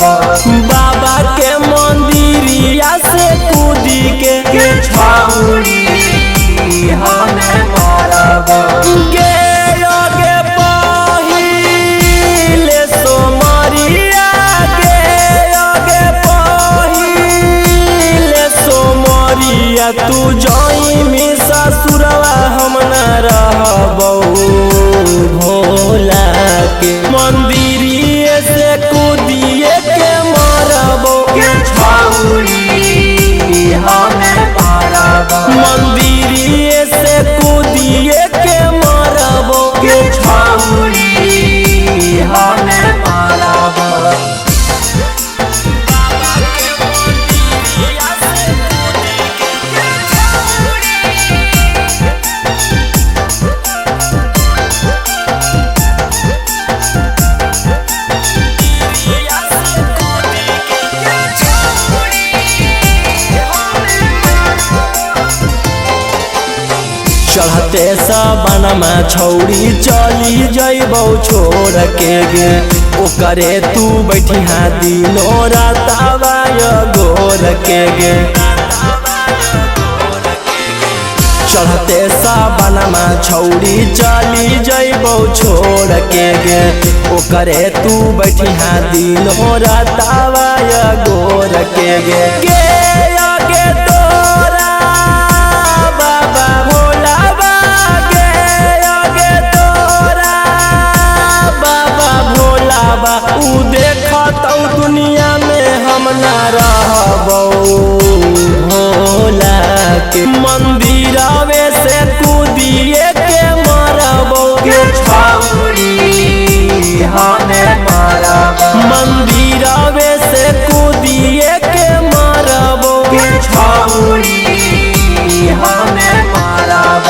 मारब। बाबा के मंदिरिया से कूदी के के छौरी हमें मारब। गे गे पहिले सोमरिया, गे गे पहिले सोमरिया, तू जइमी ससुरवा हम न रहबौ। भोला के मंदिरिये से कूदिए के मरबौ। के छौरी हमें मारब। मंदिरिये से कूदिए के मरबौ। के छौरी हमें मारब। चढ़ते सबनमा छौरी चली जइबौ छोड़ के गे, ओकरे तू बैठिहा दिनो रातावा गोर के गे। चढ़ते सबनमा छौरी चली जइबौ छोड़ के गे, ओकरे तू बैठिहा दिनो रातावा गोर के गे। गे गे तोरा बाबा भोला बा, गे गे तोरा बाबा भोला बा, ऊ देखतौ दुनिया में हम न रहबौ। भोला के मंदिरवे से कूदिए के मरबौ। के छौरी हमें मारब। मंदिरवे से कूदिए के मरबौ। के छौरी हमें मारब।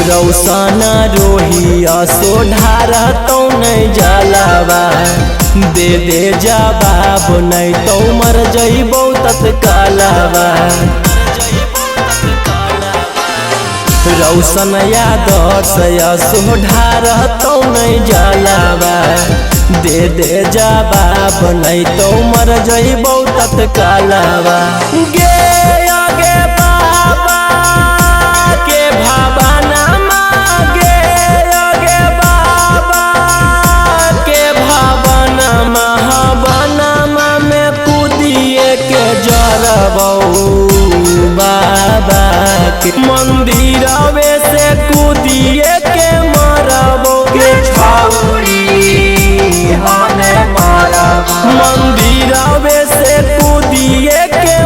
रौसना रोहिया सोढ़ार तो नहीं जलावा, दे दे जवाब नहीं तो मर जइबौ तत्कालवा। रौशन यादव सोढ़ार तो नहीं जलावा, दे दे जवाब नहीं तो मर जइबौ तत्कालवा। गे गे बाबा के भावना, गे गे बाबा के भावना, महावनमा में कूदिए के जरबौ। बाबा के मंदिरवे से कूदिए के मरबौ। के छौरी हमें मारब। मंदिरवे से कूदिए के